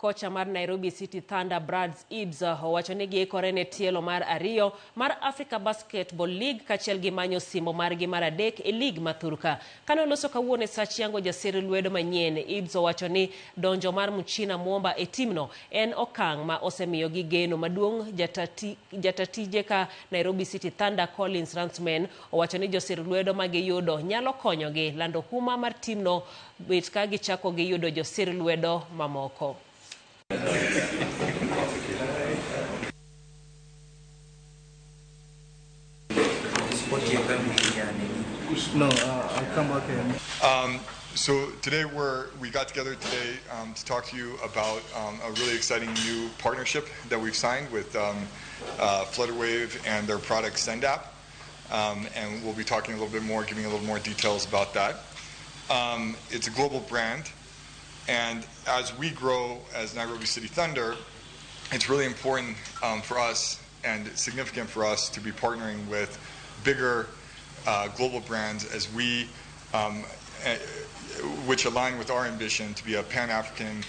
Kocha mar Nairobi City Thunder Brads Ibs owacho ni giikore ne tielo mar ariyo mar Africa Basketball League kaachiel gi manyo osimbo margi mar adek e lig ma thurka. Kane oloso kawuono e sach yango jasir lwedo manyien, Ibs owacho ni donjo mar Mchina Mwomba e timno en okang' ma osemiyogi geno maduong'. Jatatije ka Nairobi City Thunder Collins Ransman owacho ni josir lwedo ma giyudo nyalo konyogi lando huma mar timno bet ka gichako giyudo josir lwedo mamoko. No, I'll come back and... So today we got together today to talk to you about a really exciting new partnership that we've signed with Flutterwave and their product SendApp. And we'll be talking a little bit more, giving a little more details about that. It's a global brand, and as we grow as Nairobi City Thunder, it's really important for us and significant for us to be partnering with bigger global brands as we, which align with our ambition to be a Pan-African